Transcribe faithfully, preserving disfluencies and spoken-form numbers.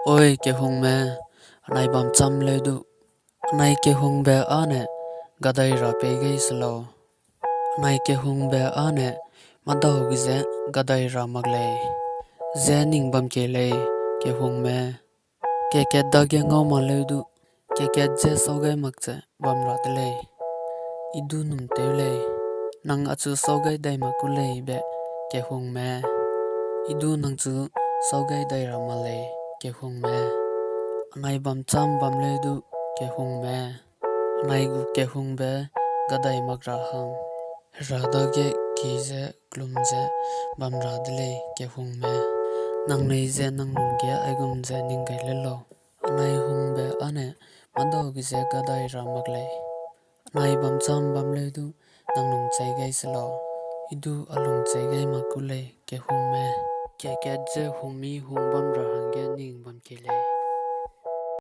Oi kehungme, anai bam cham leu du, anai kehungbe â ne gadai ra pei gai se lau. Anai kehungbe â ne mâdau ge je gadai ra mak lei, je ning bam kei lei, kehungme. Kekat dage ngau ma leu du, kekat je sau gai mak ze bam ra de lei. I du num tew lei, nang achu sau gai dai mak ku lei be, kehungme. I du nang chu sau gai dai ra mak lei, kehungme. Anai bam cham bam leu du, kehungme. Anai gu kehungbe gadai mak ra hang, Hera dage ki ze klum ze bam ra de lei, kehungme. Nang lei ze nang lungge aigum ze ning gai le lau. Anai hungbe â ne mâdau ge je gadai ra mak lei. Anai bam cham bam leu du, nang lung chei gai se lau. I du a lung chei gai mak ku lei, kehungme. Kekat je hungmi hung bam ra hangge ning bam kei lei.